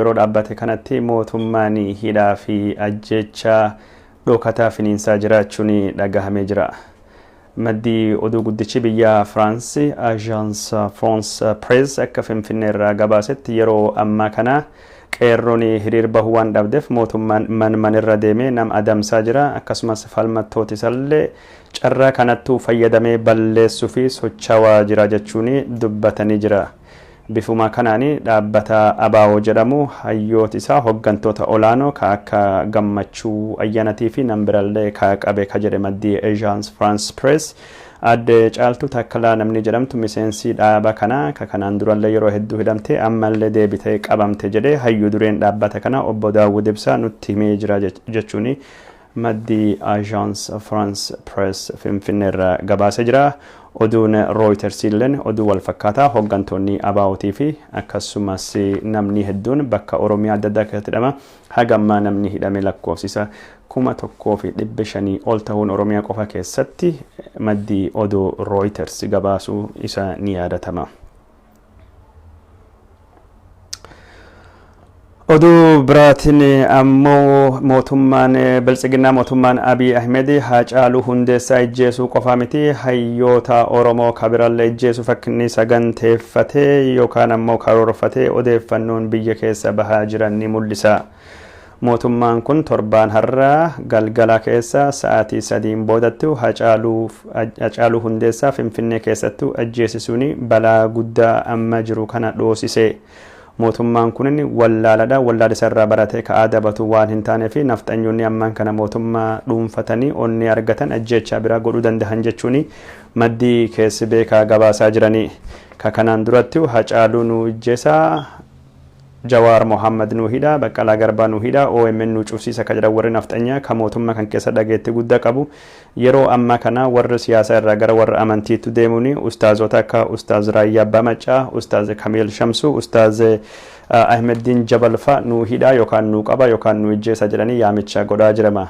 Yeroo dhaabbate kanatti mootummaan hidhaa fi ajjeechaa dhokataa finiinsaa jiraachuun dhagahamee jira. Maddi oduu guddichi biyya Firaansi Agence France Presse akka Finfinnee irraa gabaasetti, yeroo ammaa kana qeerroon hiriir bahuu waan dhabdeef mootummaan man manirra deemee nama adamsaa jira. Akkasumas falmattooti isallee carraa kanattuu fayyadamee balleessuu fi socho'aa jira jechuun dubbatanii jira. Bifuma kanaan dhaabbata ABO jedhamu hayyooti isaa hoggantoota olaanoo ka akka Gammachuu Ayyaanatii fi nam birallee ka qabe ka jedhe maddii Agence France Presse. Aadde Caaltuu Takkalaa namni jedhamtu miseensi dhaaba kanaa ka kanaan durallee yeroo hedduu hidhamte ammallee deebitee qabamte jedhee hayyuu dureen dhaabbata kana obbo Daawud Ibsaa nutti himee jira jechuun maddi Agence France Presse Finfinnee irraa gabaasee jira. Oduun Reuters illeen oduu wal fakkaataa hoggantoonni ABO'tii fi akkasumas namni hedduun bakka Oromiyaa adda addaa keessatti hidhama. Haga ammaa namni hidhame lakkoofsisa 1500 ol ta'uun Oromiyaa qofa keessatti maddi oduu Reuters gabaasuu isa ni yaadatama. Oduu biraatiin ammoo mootummaan Biltsiginnaa, mootummaan Abiy Ahmed, Haacaaluu Hundeessaa ijjeesuu qofaa miti, hayyoota Oromoo kabirallee ijjeesuu fakkinni saganteeffatee yookaan ammoo karoorfatee odeeffannoon biyya keessa bahaa jiran ni mul'isa. Mootummaan kun torbaan har'a galgala keessa sa'aatii 3n boodattu Haacaaluu Hundeessaa Finfinnee keessattuu ajjeesisuun balaa guddaa amma jiru kana dhoosise. Mootummaan kun wallaaladha. Wallaala isarraa baratee ka'aa dabatu waan hin taaneef nafxanyoonni ammaan kana mootummaa dhuunfatanii onnee argatan ajjeechaa biraa godhuu danda'an jechuun maddii keessi beekaa gabaasaa jiranii. Ka kanaan duratti Hacaaluu nu ijjeesaa, Jawaar Mohammad nu hidha, Baqqalaa Garbaa nu hidha, OMN nu cufsiisa ka jedhan warri nafxanyaa ka mootummaa kan keessa dhageetti guddaa qabu. Yeroo ammaa kana warri siyaasaa irraa gara warra amantiitti deemuun ustaazota akka Ustaaz Raayyaa Abbaa Maccaa, Ustaaz Kamiil Shamsuu, Ustaaz Ahmeddiin Jabal fa'a nu hidhaa yookaan nu qaba yookaan nu ijjeesa jedhanii yaamicha godhaa jirama.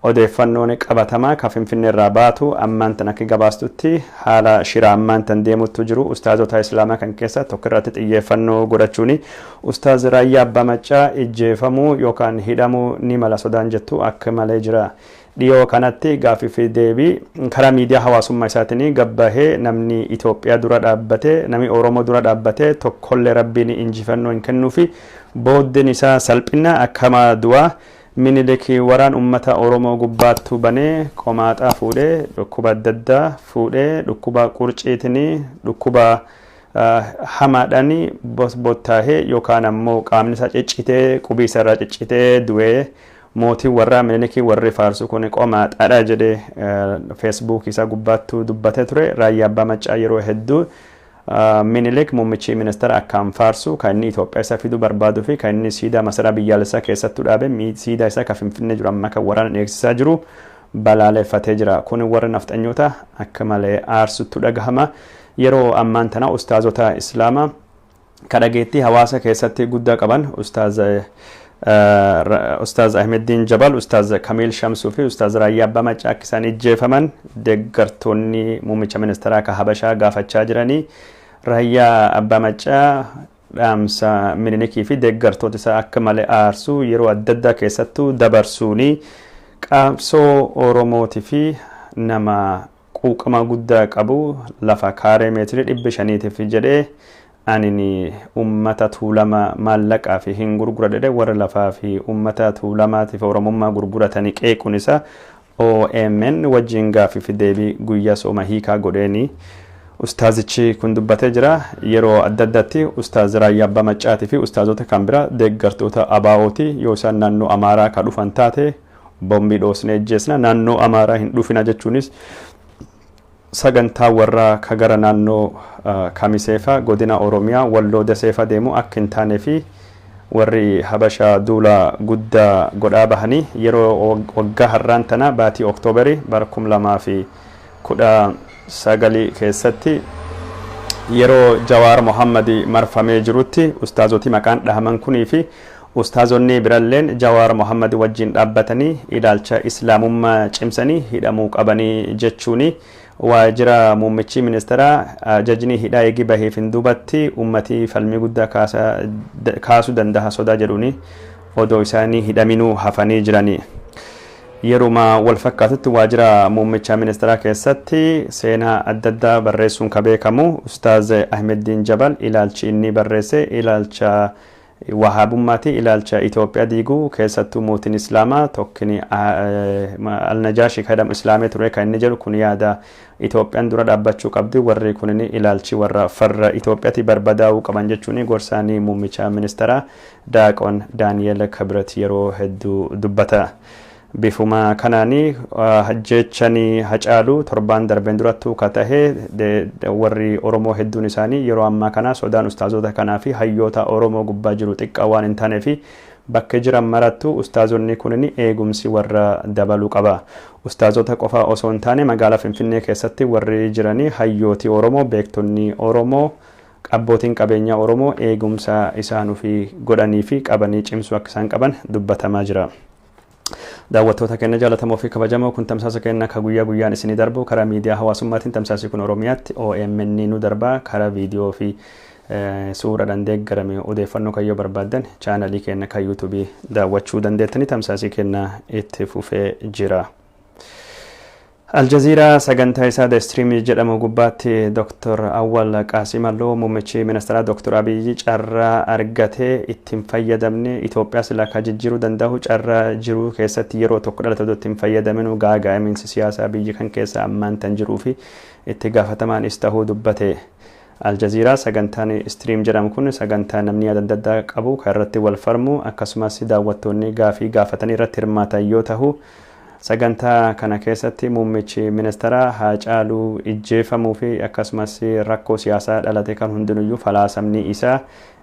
Odeeffannoon qabatamaa ka Finfinnee irraa baatu ammaan tan akka gabaastutti, haala shira ammaan tan deemuttu jiru ustaazota Islaamaa kan keessa tokko irratti xiyyeeffannoo godhachuun Ustaaz Raayyaa Abbaa Maccaa ijjeefamuu yookaan hidhamuu ni mala sodaan jettu akka malee jira. Dhiyoo kanatti gaaffii fi deebii karaa miidiyaa hawaasummaa isaatiin gabbahee namni Itoophiyaa dura dhaabbatee, namni Oromoo dura dhaabbatee tokkollee Rabbiin injifannoo hin kennuufi, booddeen isaa salphina akkama du'aa. Minilik waraan ummata Oromoo gubbaattuu banee qomaaxaa fuudhee, dhukkuba adda addaa fuudhee, dhukkuba qurciitiin, dhukkuba hamaadhaan bosbottaahee yookaan ammoo qaamni isaa ciccitee, qubii isaa irraa ciccitee du'ee, mootiin warraa Minilikii warri faarsu kun qomaaxaadha jedhee Feesbuukii isaa gubbaattuu dubbatee ture. Raayyaa Abbaa Maccaa yeroo hedduu Minilik muummichi ministeera akkaan faarsu, kan inni Itoophiyaa isa fiduu barbaaduu fi kan inni siidaa masaraa biyyaalessaa keessattuu dhaabe, siidaa isaa kan Finfinnee jiru amma kan waraana eegsisaa jiru balaaleffatee jira. Kun warra nafxanyoota akka malee aarsuttu dhagahama. Yeroo ammaan tana ustaazota Islaamaa ka dhageettii hawaasa keessatti guddaa qaban Ustaaz Ahmeddiin Jabal, Ustaaz Kamiil Shamsuu fi Ustaaz Raayyaa Abbaa Maccaa akka isaan ijjeefaman deeggartoonni muummicha ministeeraa ka Habashaa gaafachaa jiranii. Raayyaa Abbaa Maccaa dhaamsa Minilikii fi deeggartoota isaa akka malee aarsuu yeroo adda addaa keessattuu dabarsuuni qabsoo Oromootii fi nama quuqama guddaa qabu, lafa kaaree meetirii 500tiif jedhee anini ummata Tuulama maallaqaa fi hin gurguradhe, warra lafaa fi ummata Tuulamaatiif Oromummaa gurguratanii qeequun isaa OMN wajjin gaaffii fi deebii guyyaa sooma hiikaa godheeni ustaazichi kun dubbatee jira. Yeroo adda addaatti Ustaaz Raayyaa Abbaa Maccaatii fi ustaazota kan bira deeggartoota ABO'ti yoo isaan naannoo Amaaraa ka dhufan taate bombii dhoosnee ejjeesna, naannoo Amaaraa hin dhufina jechuunis sagantaa warraa ka gara naannoo Kamiseefa, godina Oromiyaa Walloo Daseefa deemu akka hin taanee fi warri Habashaa duula guddaa godhaa bahanii yeroo waggaa har'aan tana baatii Oktoobarii bara 2019 keessatti yeroo Jawaar Mohammad marfamee jirutti ustaazotii maqaan dhahaman kunii fi Ustaazonni biralleen Jawaar Mohammad wajjin dhaabbatanii ilaalcha Islaamummaa cimsanii hidhamuu qabanii jechuuni waajjira muummichi ministeeraa ajajni hidhaa eegi baheef hin duubatti ummatii falmii guddaa kaasuu danda'a sodaa jedhuuni odoo isaanii hidhaminuu hafanii jiranii. Yeruma wal fakkaatutti waajjira muummicha ministeeraa keessatti seenaa adda addaa barreessuun ka beekamu Ustaaz Ahmeddiin Jabal ilaalchi inni barreesse ilaalcha Wahaabummaati, ilaalcha Itoophiyaa diiguu, keessattuu mootiin Islaamaa tokkini Alnajaashi kan jedhamu Islaamee ture kan inni jedhu kun yaada Itoophiyaan dura dhaabbachuu qabdi, warri kunin ilaalchi warra farra Itoophiyaati barbadaa'uu qaban jechuun gorsaanii muummicha ministeeraa Daaqon Daani'el Kibret yeroo hedduu dubbata. Bifuma kanaanii jechanii Hacaaluu torbaan darbeen durattuu ka tahe warri Oromoo hedduun isaanii yeroo ammaa kana sodaan ustaazota kanaa fi hayyoota Oromoo gubbaa jiru xiqqaa waan hin taanee fi bakka jiran marattu ustaazonni kunin eegumsi warra dabaluu qaba. Ustaazota qofa osoo hin taane magaalaa Finfinnee keessatti warri jiranii hayyooti Oromoo, beektonni Oromoo, abbootiin qabeenyaa Oromoo eegumsa isaan ofii godhanii fi qabanii cimsuu akka isaan qaban dubbatamaa jira. Daawwattoota keenya jaallatamoo fi kabajamoo, kun tamsaasa keenya ka guyyaa guyyaan isinii darbu karaa miidiyaa hawaasummaatiin. Tamsaasni kun Oromiyaatti OMN nu darbaa karaa viidiyoo fi suuraadhaan deeggarame. Odeeffannoo kayyoo barbaaddan chaanalii keenya kan yuutuubii daawwachuu dandeettanii. Tamsaasii keenya itti fufee jira. Aljaziiraa sagantaa isaa The Stream jedhamu gubbaatti Dr. Awwal Qaasimalloo muummichi ministeeraa Dr. Abiyyi carraa argatee ittiin fayyadamne, Itoophiyaa silaa ka jijjiiruu danda'u carraa jiruu keessatti yeroo tokko dhalate otoo ittiin fayyadaminu gaaga'amiinsi siyaasaa biyyi kan keessa ammaan tan jiruu fi itti gaafatamaanis tahuu dubbate. Aljaziiraa sagantaan Stream jedhamu kun sagantaa namni yaada adda addaa qabu kan irratti wal farmu, akkasumas daawwattoonni gaafii gaafatanii irratti hirmaatan yoo ta'u, sagantaa kana keessatti muummichi ministeeraa Haacaaluu ijjeefamuu fi akkasumas rakkoo siyaasaa dhalate kan hundinuyyuu falaasamni isaa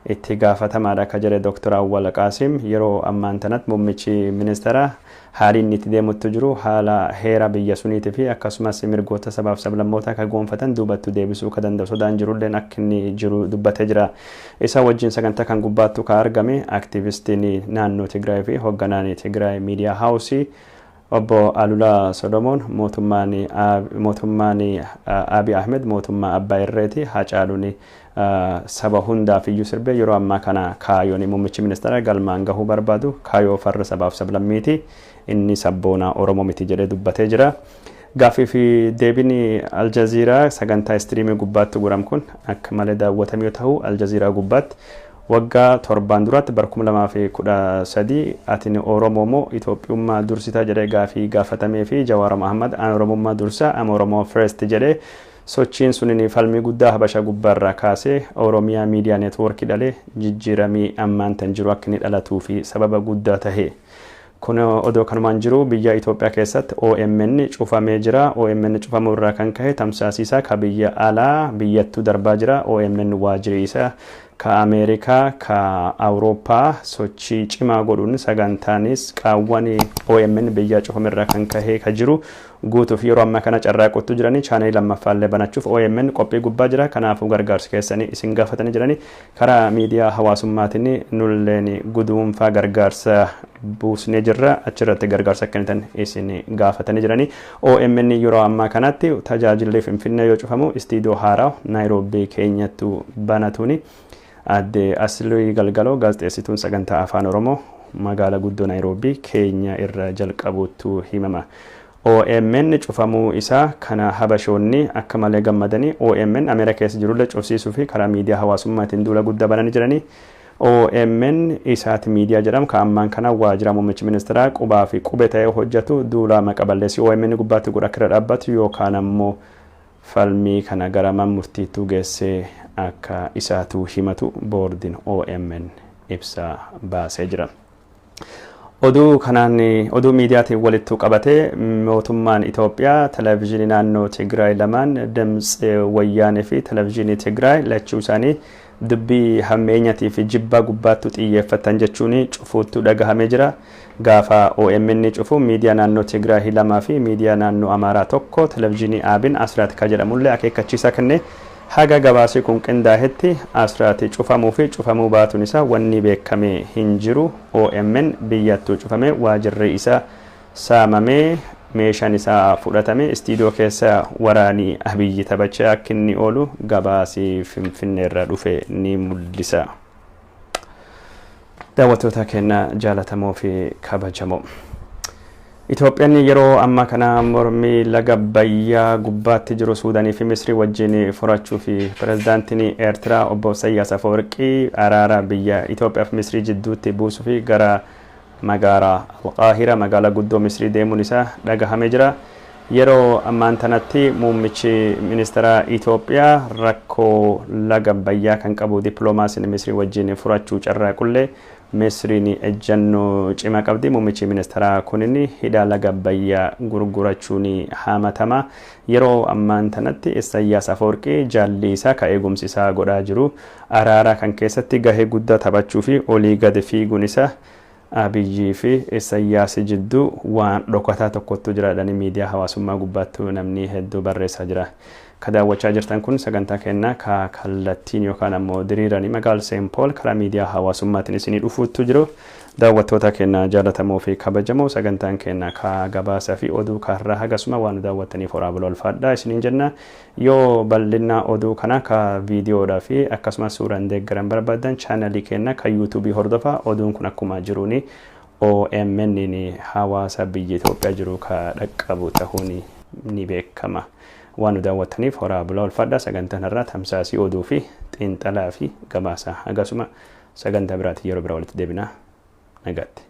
itti gaafatamaadha akka jedhe Dr. Awwal Qaasim, yeroo ammaan tanatti muummichi ministeeraa haalli inni itti deemutti jiru haala heera biyya suniitii fi akkasumas mirgoota sabaaf sablammoota akka goonfatan duubattu deebisuu ka danda'u sodaan jirulleen akka inni jiru dubbatee jira. Isa wajjin sagantaa kan gubbaattu ka argame aktiivistiin naannoo Tigraay fi hoogganaan Tigraay Miidiyaa Haawusii obbo Alulaa Solomoon mootummaan Abiy Ahmed mootummaa Abbaa Irreeti, Hacaaluun saba hundaaf iyyuu sirbee, yeroo ammaa kana kaayoon muummichi ministeera galmaan gahuu barbaadu kaayoo farra sabaaf sablammiiti, inni sabboonaa Oromoo miti jedhee dubbatee jira. Gaaffii fi deebiin Aljaziiraa sagantaa istiriimii gubbaatti guram kun akka malee daawwatame yoo ta'u, Aljaziiraa gubbaatti waggaa 7n duratti bara 2013 atin Oromoo moo Itoophiyummaa dursitaa jedhee gaafii gaafatamee fi Jawaar Mohammad an Oromummaa dursa, am Oromoo first jedhee, sochiin sunin falmii guddaa Habasha gubbaarraa kaasee Oromiyaa Miidiyaa Neetwoorkii dhalee jijjiiramii ammaan tan jiru akka inni dhalatuu fi sababa guddaa tahe. Kun odoo kanumaan jiru biyya Itoophiyaa keessatti OMN cufamee jira. OMN cufamuu irraa kan ka'e tamsaasisaa ka biyya alaa biyyattuu darbaa jira. OMN waajjirri isaa ka Ameerikaa ka Awurooppaa sochii cimaa godhuun sagantaanis qaawwan OMN biyya cufame irraa kan ka'e ka jiru guutuuf yeroo ammaa kana carraaqottu jiranii, chaanalii lammaffaallee banachuuf OMN qophii gubbaa jira. Kanaafuu gargaarsa keessanii isin gaafatanii jiranii karaa miidiyaa hawaasummaatiin nulleen guduunfaa gargaarsa buusnee jirra, achirratti gargaarsa kennitan isin gaafatanii jiranii. OMN yeroo ammaa kanatti tajaajilli Finfinnee yoo cufamu istiidiyoo haaraa Naayiroobii keenyattu banatuuni aadde Aslii Galgaloo gaazexeessituun sagantaa Afaan Oromoo magaalaa guddoo Naayiroobii keenya irra jalqabuutu himama. OMN cufamuu isaa kana Habashoonni akka malee gammadanii OMN Ameerikaa keessa jirullee cufsiisuu fi karaa miidiyaa hawaasummaatiin duula guddaa bananii jiranii. OMN isaati miidiyaa jedhamu kan ammaan kana waajjira muummichi ministeeraa qubaa fi qubee ta'ee hojjetu duula maqa balleessii OMN gubbaatti godha akka irra dhaabbatu yookaan ammoo falmii kana gara mana murtiittuu geessee akka isaatu himatu boordiin OMN ibsa baasee jira. Oduu kanaan oduu miidiyaatiin walittuu qabatee mootummaan Itoophiyaa televezyiinii naannoo Tigraay lamaan, Dimtsi Wayyaanee fi televezyiinii Tigraay, lachuu isaanii dubbii hammeenyatii fi jibbaa gubbaattu xiyyeeffatan jechuun cufuuttu dhagahamee jira. Gaafa OMN cufu miidiyaa naannoo Tigraay lamaa fi miidiyaa naannoo Amaaraa tokko, televezyiinii Aabin Asiraat ka jedhamullee akeekkachiisaa kenne. Haga gabaasii kun qindaahetti Asraati cufamuu fi cufamuu baatuun isaa wanni beekame hin jiru. OMN biyyattuu cufame, waajirri isaa saamamee, meeshaan isaa fudhatame, istiidiyoo keessa waraanii Abiyyi taphachaa akka inni oolu gabaasii Finfinneerra dhufe ni mul'isa. Daawwattoota keenya jaalatamoo fi kabajamoo. Itoophiyaan yeroo ammaa kana mormii laga Abbayyaa gubbaatti jiru Suudaanii fi Misrii wajjin furachuu fi pirezidaantiin Eertiraa obbo Isaayyaas Afewerqii araara biyya Itoophiyaa fi Misrii jidduutti buusuu fi gara magaalaa Alqaahira, magaalaa guddoo Misrii deemuun isaa dhagahamee jira. Yeroo ammaan tanatti muummichi ministeera Itoophiyaa rakkoo laga Abbayyaa kan qabu dippiloomaasiin Misrii wajjin furachuu carraaqullee, Misriin ejjannoo cimaa qabdi. Muummichi ministeeraa kunin hidha laga Abbayyaa gurgurachuun hamatama. Yeroo ammaan tanatti Isaayyaas Afewerqii jaalli isaa ka eegumsi isaa godhaa jiru araara kan keessatti gahee guddaa taphachuu fi olii gadi fiiguun isaa Abiyyii fi Isaayyaas jidduu waan dhokataa tokkotu jira jedhanii miidiyaa hawaasummaa gubbaatti namni hedduu barreessaa jira. Ka daawwachaa jirtan kun sagantaa kennaa ka kallattiin yookaan ammoo diriiranii magaala Seenpool karaa miidiyaa hawaasummaatiin isinii dhufuutu jiru. Daawwattoota keenya jaalatamoo fi kabajamoo, sagantaan keenya ka gabaasaa fi oduu kaarraa hagasuma. Waan nu daawwattaniif horaa bulaa, ulfaadhaa isiniin jenna. Yoo bal'ina oduu kana ka viidiyoodhaa fi akkasumas suuraan deeggaran barbaadan, chaanalii keenya ka yuutuubii hordofaa. Oduun kun akkuma jiruuni OMN hawaasa biyya Itoophiyaa jiru ka dhaqqabu ta'uun ni beekama. Waan nu daawwattaniif horaa bulaa, ulfaadhaa. Sagantaan irraa tamsaasii oduu fi xiinxalaa fi gabaasa hagasuma. Sagantaa biraatiin yeroo biraa walitti deebinaa, nagaatti.